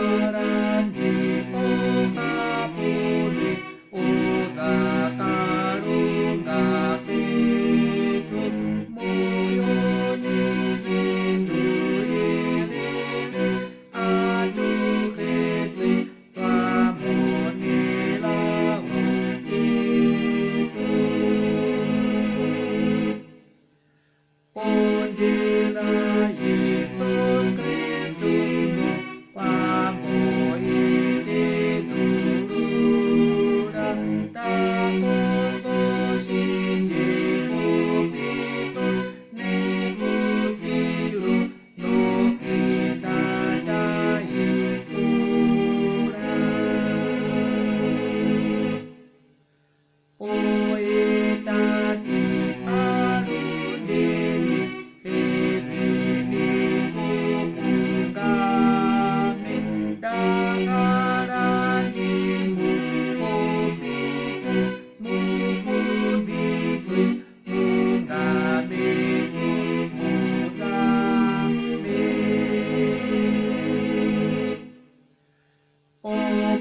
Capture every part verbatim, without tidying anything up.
Rangi o kapuli, o kakalunga kitu, moyo ni rindu iriri, atu kiti, tua mo ni lau kitu. Onjila Yesus Kristus mo, pambo iti tulura, ta kongo sinji mo pitu, ni mo silu, no kita dai tura. O ita ti alun dini, hiri ni pupung kami, dakaran ni mu kopi, mu fudi, mu ngami, mu mudami. O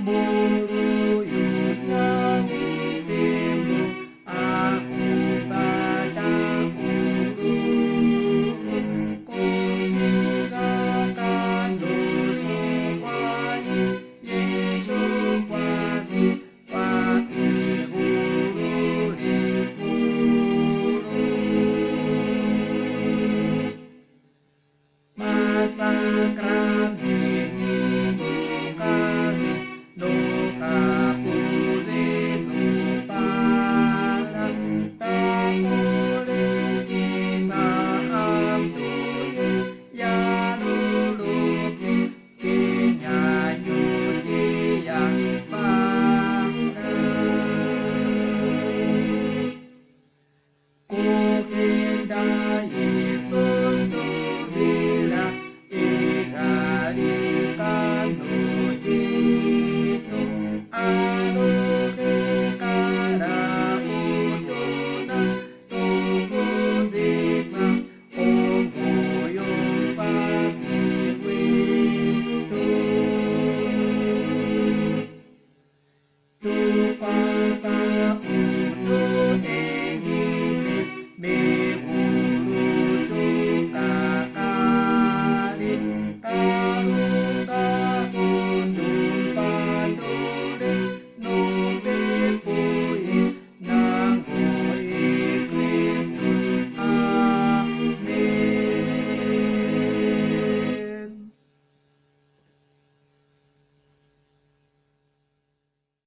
muru